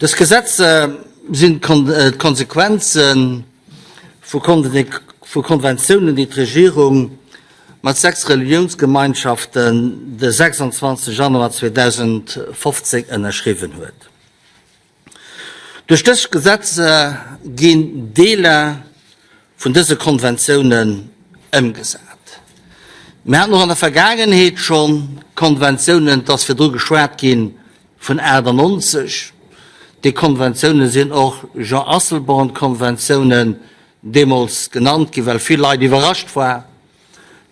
Dës Gesetzer sinn d'Konsequenze vu Konventiounen, déi d'Regierung mat 6 Reliounsgemeinschaften de 26 Januar 2015 ënnerschriwwen huet. Duerch dës Gesetzer ginn Deeler vun dëse Konventiounen ëmgesat. Mir haten och an der Vergaangenheet scho Konventiounen, et ass virdru geschwat gi vun 98, déi Konventiounen sinn och Jean Asselborn-Konventiounen deemools genannt ginn, well vill Leit iwwerrascht war,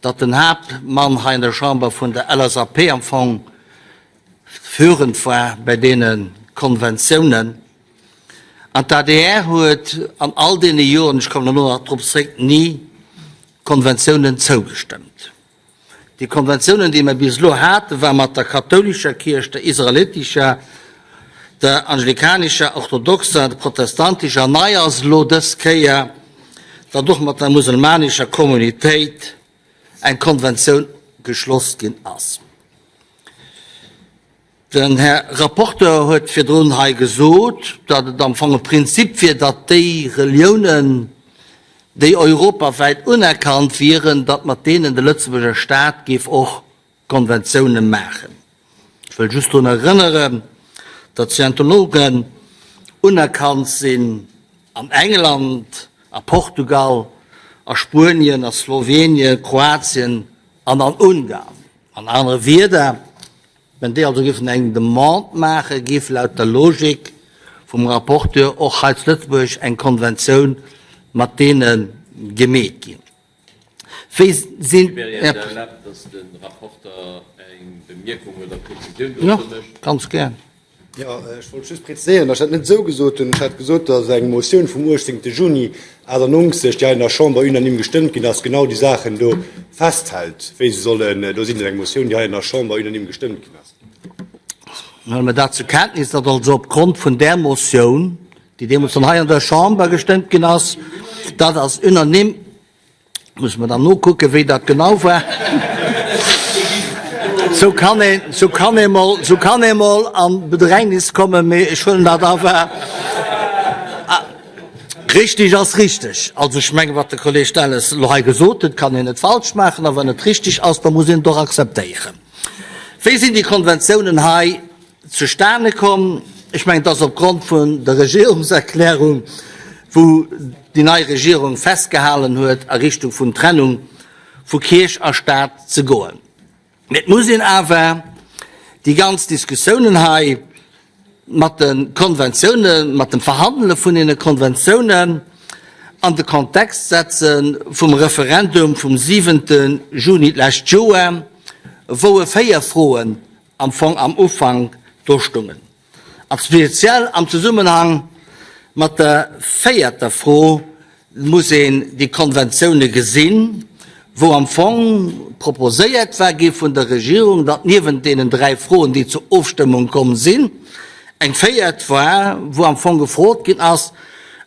datt den Haaptmann hei an der Chamber vun der LSAP am Fong Führend war bei deene Konventiounen. An d'ADR huet an all deene Joren, ech kommen elo nach drop zréck, ni Konventiounen zougestëmmt. Déi Konventiounen, déi mer bis elo haten, war mat der kathoulescher Kierch, der israelitischer, der anglikanischer, orthodoxer, der protestantischer. Nei ass elo dës Kéier, datt och mat der muselmanescher Communautéit eng Konventioun geschloss ginn ass. Den Här Rapporteur huet virdrun hei gesot, datt et am Fong e Prinzip wier, datt déi Reliounen, déi europawäit unerkannt wieren, datt mat deenen de Lëtzebuerger Stat géif och Konventiounen maachen. Ech wëll just drun erënneren, datt Scientologen unerkannt sinn an England, a Portugal, a Spuenien, a Slowenien, Kroatien an an Ungarn. An anere Wierder, wenn déi also géifen eng Demande maachen, géif laut der Logik vum Rapporteur och hei zu Lëtzebuerg eng Konventioun mat deene gemeet ginn. Wéi sinn. Wär Iech erlaabt, dass de Rapporter eng Bemierkung oder Prezisioun dozou mécht? Jo, ganz gär. Jo, ech wollt just preziséieren, datt ech dat net esou gesot hunn. Ech hat gesot, datt eng Motioun vum 18. Juni 98, déi hei an der Chamber unanime gestëmmt ginn ass, genau déi Saachen do festhält, wéi se sollen do sinn. Dat ass eng Motioun, déi hei an der Chamber unanime gestëmmt ginn ass. Huele mer dat zur Kenntnis, datt also opgrond vun där Motioun, déi deemools dann hei an der Chamber gestëmmt ginn ass, dat ass unanime Muss mer dann nokucken, wéi dat genau war. Sou kann een, sou kann ee mol, sou kann ee mol an Bedrängnis kommen, mee ech huelen dat awer. Richtig ass richtig. Also ech mengen, wat de Kolleg Delles elo hei gesot huet, kann een net falsch maachen, a wann et richtig ass, da muss een et och akzeptéieren. Wéi sinn déi Konventiounen hei Zustane komm. Ech mengen, et ass opgrond vun der Regierungserklärung, wou déi nei Regierung festgehalen huet, a Richtung vun Trennung vu Kierch a Stat ze goen. Mee et muss een awer déi ganz Diskussiounen hei mat de Konventiounen, mat dem Verhandele vun deene Konventiounen an de Kontext setze vum Referendum vum siwente Juni d'lescht Joer, wou e 4 Froen am Fong am Ufank do stungen. A speziell am Zesummenhang mat der véierter Fro muss een déi Konventioune gesinn, wou am Fong proposéiert war gi vun der Regierung, datt niewent deenen dräi Froen, déi zur Ofstëmmung komm sinn, eng véiert war, wou am Fong gefrot ginn ass,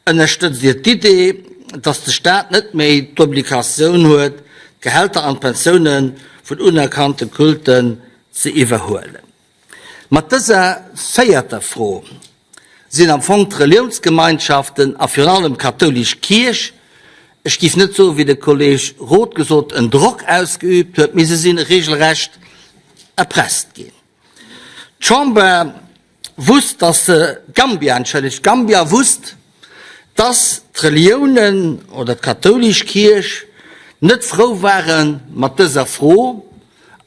Ënnerstëtzt Dir d'Idee, datt de Stat net méi d'Obligatioun huet, d'Gehälter an d'Pensioune vun unerkannte Culten ze iwwerhuelen. Mat dëser véierter Fro sinn am Fong d'Reliounsgemeinschaften a virun allem d'kathoulesch Kierch, ech géif net soen, wéi de Kolleg Roth gesot, en Drock ausgeübt huet, mee se si regelrecht erpresst ginn. D'Chamber wusst, dass se, d'Gambia, entschëllegt, d'Gambia wusst, dass d'Reliounen oder d'kathoulesch Kierch net frou ware mat dëser Fro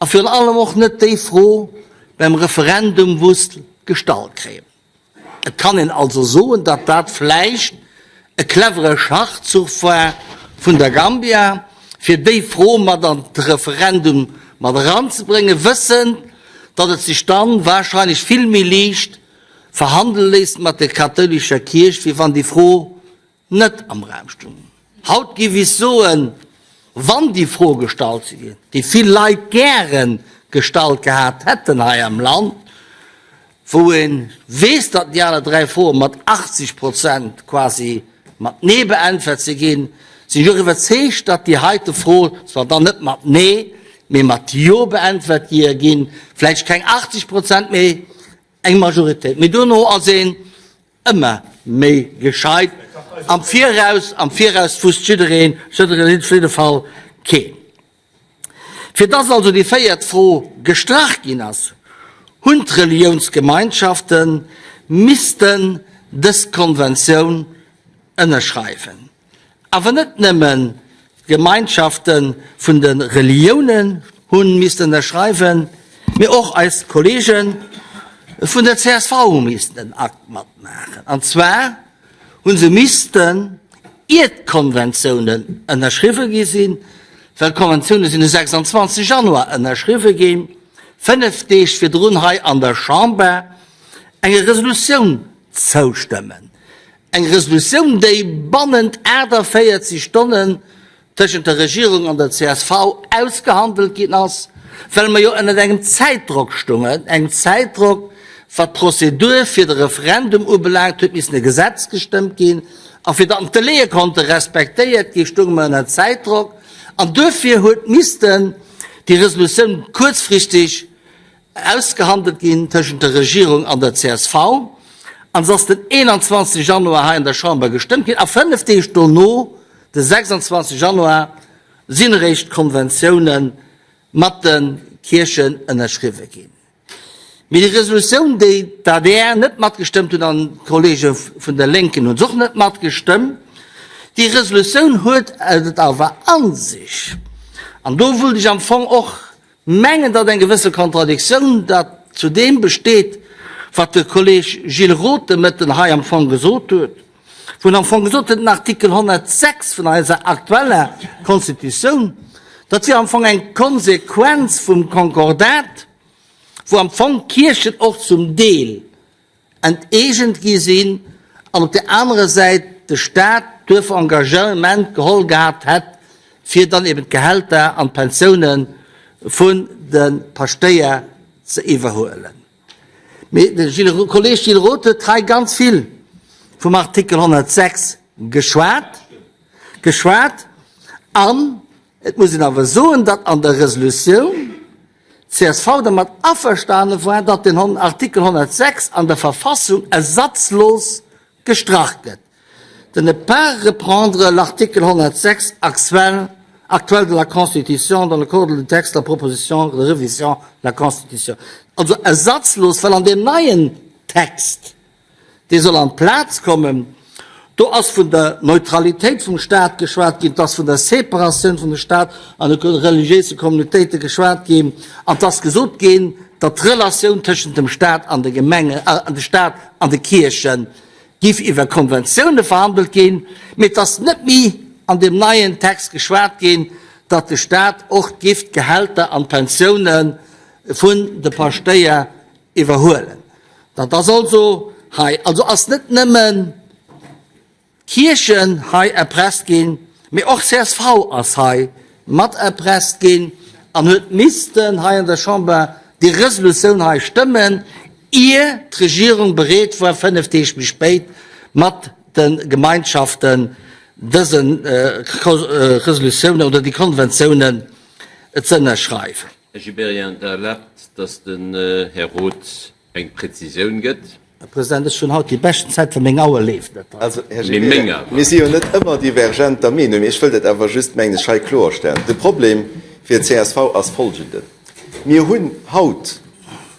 a virun allem och net déi Fro beim Referendum wusst gestallt kréien. Et kann een also soen, datt dat vläicht e clevere Schachzuch war vun der Gambia, fir déi Fro mat an de Referendum mat eranzebréngen, wëssend, datt et sech dann wahrscheinlech vill méi liicht verhandele léisst mat der kathoulescher Kierch, wéi wann déi Fro net am Raum stung. Haut géif ech soen, wann déi Fro gestallt si ginn, déi vill Leit gäre gestallt gehat hätten hei am Land, wou ee weess, datt déi aner dräi Froe mat 80 Prozent quasi mat Nee beäntwert si ginn, sinn ech och iwwerzeegt, datt déi heite Fro zwar dann net mat Nee, mee mat Jo beäntwert ginn, vläicht keng 80 Prozent, mee eng Majoritéit. Mee dono ass een. Ëmmer méi gescheit. Am Viraus, am Viraus wusst jiddereen, jiddereen, op jidde Fall keen. Fir dass also déi véiert Fro gestrach ginn ass, hunn d'Reliounsgemeinschafte missten dës Konventioun ënnerschreiwen. Awer net nëmmen d'Gemeinschafte vun de Reliounen hu missten ënnerschreiwen, mee och eis Kollege vun der csv hu missten en Akt matmaachen. An zwar hu se missten, ier d'Konventiounen ënnerschriwwe gi sinn, well d'Konventioune sinn de 26 Januar ënnerschriwwe ginn, 5 Deeg virdrun hei an der Chamber eng Resolutioun zoustëmmen. Eng Resolutioun, déi bannent 48 Stonnen tëschent der Regierung an der csv ausgehandelt ginn ass, well mer jo ënnert engem Zäitdrock stungen, engem Zäitdrock, wat d'Prozedur fir de Referendum ubelaangt, huet missen e Gesetz gestëmmt ginn, a fir datt d'Delaie konnte respektéiert ginn, stunge mer ënner Zäitdrock, an duerfir huet missten déi Resolutioun kuerzfristeg Ausgehandelt ginn tëschent der Regierung an der csv, an se ass den 21 Januar hei an der Chamber gestëmmt ginn, a 5 Deeg dono, de 26 Januar, sinn eréischt d'Konventioune mat de Kierchen ënnerschriwwe ginn. Mee déi Resolutioun, déi d'ADR net matgestëmmt hunn, an d'Kollege vun der Lénken hunn se och net matgestëmmt, déi Resolutioun huet et awer a sech, an do wullt ech am Fong och Mengen, datt eng gewësse Kontradiktioun dat zu deem besteet, wat de Kolleg Gilles Roth de Mëtten hei am Fong gesot huet, wou en am Fong gesot huet, den Artikel 106 vun eiser aktueller Constitutioun, dat wier am Fong eng Konsequenz vum Konkordat, wou am Fong d'Kierchen och zum Deel enteegent gi sinn an op där anerer Säit de Staat duerfir Engagement geholl gehat hätt, fir dann eben d'Gehälter an d'Pensioune vun de Paschtéier ze iwwerhuelen. Mee de Kolleeg Gilles Roth huet hei ganz vill vum Artikel 106 geschwat, geschwat an et muss een awer soen, datt an der Resolutioun, Csv dermat averstane war, datt den Artikel 106 an der Verfassung ersatzlos gestrach gëtt, de ne pas reprendre l'article 106 actuel actuel de la Constitution dans le cadre du texte de la proposition de révision de la Constitution. Also ersatzlos, well an deem neien Text, Dee soll an d'Plaz kommen. Do ass vun der Neutralitéit vum Stat geschwat ginn, et ass vun der Separatioun vun de Stat an de religiéise Communautéite geschwat ginn an et ass gesot ginn, datt d'Relatioun tëschent dem Stat an de Gemenge, de Stat an de Kierche giff iwwer Konventioune verhandelt ginn, mee et ass net méi an deem neien Text geschwat ginn, datt de Stat och giff d'Gehälter an d'Pensioune vun de Paschtéier iwwerhuelen. Dat ass also hei, also ass net nëmmen d'Kierchen hei erpresst ginn, mee och csv ass hei mat erpresst ginn an huet missten hei an der Chamber déi Resolutioun hei stëmmen, ier d'Regierung bereet war, 5 Deeg méi spéit mat de Gemeinschaften dëse Resolutiounen oder déi Konventiounen ze ënnerschreiwen. Här Gibéryen, Der erlaabt, dass den Här Roth eng Präzisioun gëtt. Här President, ech hunn haut déi beschten Zäit, well meng Auer leeft net. Also, Här Gibéryen, mir si jo net ëmmer divergenter Meenung, mee ech wëll dat awer just, mengen ech, hei kloerstellen. De Problem fir d'CSV ass folgenden, Mir hunn haut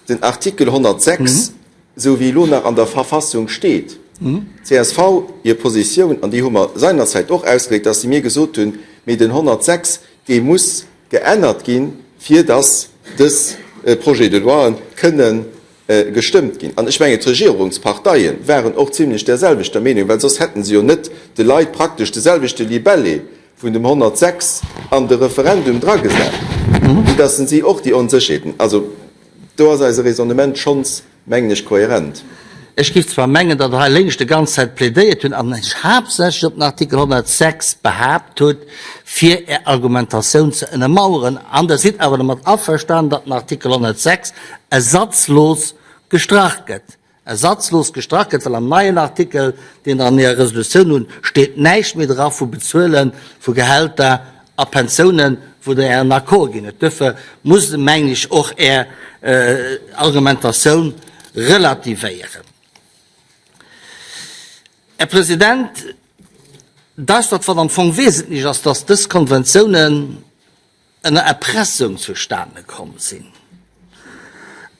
den Artikel 106, esou wéi elo nach an der Verfassung steet. D'CSV hir Positioun, an déi hu mer seinerzäit och ausgedréckt, dass se mir gesot hunn, mee den 106, dee muss geännert ginn, fir dass dës Projets de loien kënnen gestëmmt ginn. An ech mengen, d'Regierungsparteie waren och zimlech där selwechter Meenung, well soss hätte se jo net de Leit praktesch de selwechte Libellé vun dem 106 an de Referendum dragesat, vu dass si och déi Onsécherheeten. Also do ass eise Raisonnement schonns mengen ech, kohärent. Ech géif zwar mengen, datt Der hei lénks de ganz Zäit plädéiert hunn an Iech haaptsächlech op den Artikel 106 behaapt hutt, fir Är Argumentatioun ze ënnermaueren, an Der sidd awer domat averstanen, datt den Artikel 106 ersatzlos gestrach gëtt. Ersatzlos gestrach gëtt, well am neien Artikel, deen Der an Ärer Resolutioun hunn, steet näischt méi dra vu Bezuele vu Gehälter a Pensiounen, wou Der Ären Accord ginn hutt. Duerfir muss, mengen ech, och Är Argumentatioun relativéieren. Här President, dat, wat am Fong wesentlech ass, dass dës Konventiounen ënner Erpressung zustane komm sinn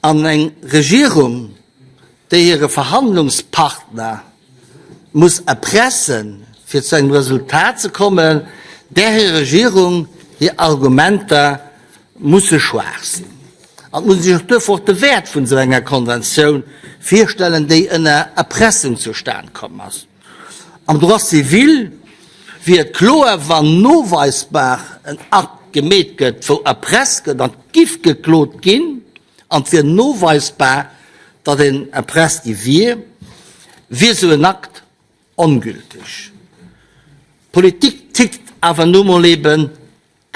an eng Regierung, déi hire Verhandlungspartner muss erpressen, fir zu engem Resultat ze kommen, där hir Regierung hir Argumenter musse schwaach sinn. An et muss ee sech och duerfir och de Wäert vun esou enger Konventioun virstellen, déi ënner Erpressung zustan komm ass. Am Droit civil wier et kloer, wann noweisbar en Akt gemeet gëtt, wou erpresst gëtt an et giff geklot ginn, an et wier noweisbar, datt een erpresst gi wier, wier esou en Akt ongülteg. D'Politik tickt awer nu mol eben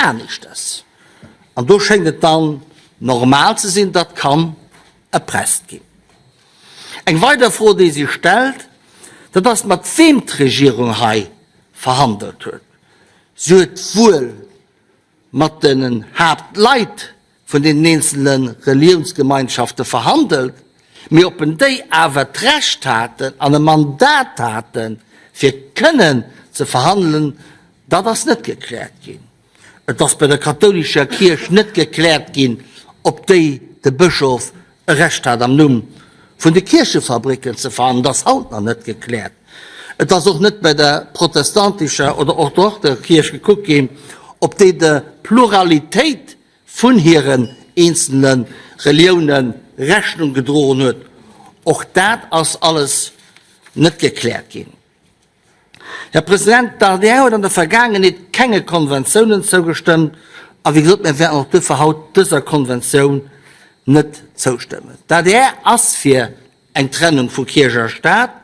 Aneschters. An do schéngt et dann normal ze sinn, datt kann erpresst ginn. Eng weider Fro, déi sech stellt, dat ass, mat weem d'Regierung hei verhandelt huet. Si huet wuel mat den Haaptleit vun deenen eenzele Reliounsgemeinschafte verhandelt, mee ob en déi awer d'Recht haten an e Mandat haten, fir kënnen ze verhandelen, dat ass net gekläert ginn. Et ass bei der kathoulescher Kierch net gekläert ginn, ob déi, de Bëschof, e Recht hat am Numm vun de Kierchefabricken ze verhandelen. Dat ass haut nach net gekläert. Et ass och net bei der protestantescher oder orthodoxer Kierch gekuckt ginn, ob déi der Pluralitéit vun hiren eenzelne Relioune Rechnung gedroen huet. Och dat ass alles net gekläert ginn. Här President, d'ADR huet an der Vergaangenheet kenge Konventiounen zougestëmmt a wéi gesot, mir wäerten och duerfir haut dëser Konventioun net zoustëmmen. D'ADR ass fir eng Trennung vu Kierch a Staat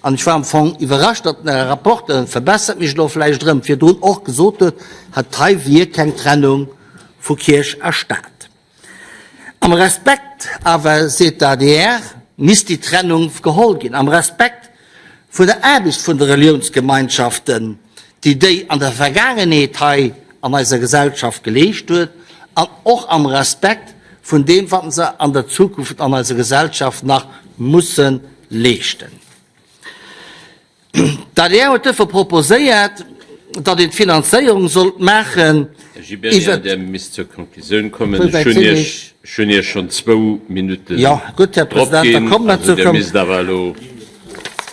an ech war am Fong iwwerrascht, datt den Här Rapporteur, en verbessert mech elo vläicht erëm, virdrun och gesot huet, hat hei wier keng Trennung vu Kierch a Staat. Am Respekt awer, seet d'ADR, misst déi Trennung geholl ginn, am Respekt vun der Aarbecht vun de Reliounsgemeinschaften, déi déi an der Vergaangenheet hei an eiser Gesellschaft geleescht huet, an och am Respekt vun deem, wat se an der Zukunft an eiser Gesellschaft nach musse leeschten. D'ADR huet duerfir proposéiert, datt een d'Finanzéierung sollt maachen Här Gibéryen, iwwer. Der misst zur Konklusioun kommen. Ech hunn Iech, ech hunn Iech schonn zwou Minutten Jo, gutt, Här drop President, da ginn. kommt mer Also zur Der Kon. misst awer elo.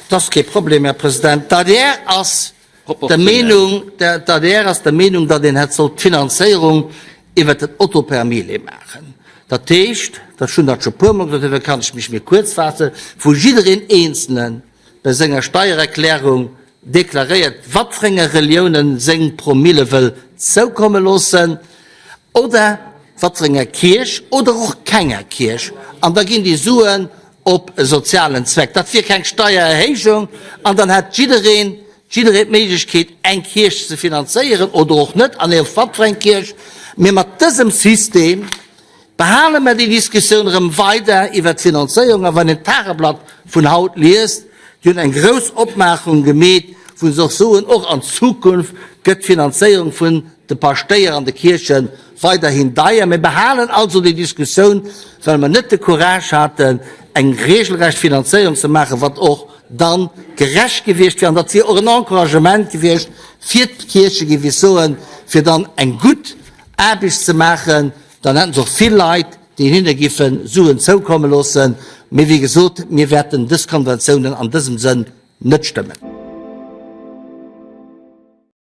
Dat ass kee Problem, Här President. D'ADR ass der Proportionell. Meenung, d'ADR ass der Meenung, datt een hätt sollt d'Finanzéierung iwwert den Otto per mille maachen. Dat heescht, dat ech hunn dat scho puermol gesot, duerfir kann ech mech méi kuerz faassen, wou jiddereen Eenzelne bei senger Steiererklärung deklaréiert, watferenger Relioun en seng Promille wëll zoukomme loossen, oder watferenger Kierch oder och kenger Kierch, an da ginn déi Suen op e sozialen Zweck. Dat wier keng Steiererhéijung an dann hätt jiddereen, jiddereen d'Méiglechkeet eng Kierch ze finanzéieren oder och net, an op watfereng Kierch. Mee mat dësem System Behale mer déi Diskussioun erëm weider iwwert d'Finanzéierung. A wann een d'Tageblatt vun haut liest, déi hunn eng grouss Opmaachung gemeet, wou se och soen, och an Zukunft gëtt d'Finanzéierung vun de Paschtéier an de Kierche weiderhin deier. Mir behalen also déi Diskussioun, well mer net de Courage haten, eng regelrecht Finanzéierung ze maachen, wat och da gerecht gewiescht wier. An dat wier och en Encouragement gewiescht fir d'Kierche, géif ech soen, fir dann eng gutt Aarbecht ze maachen. Dann hätten se och vill Leit, déi hinne giffe Suen zoukomme loossen. Mee wéi gesot, mir wäerten dës Konventiounen an dësem Sënn net stëmmen.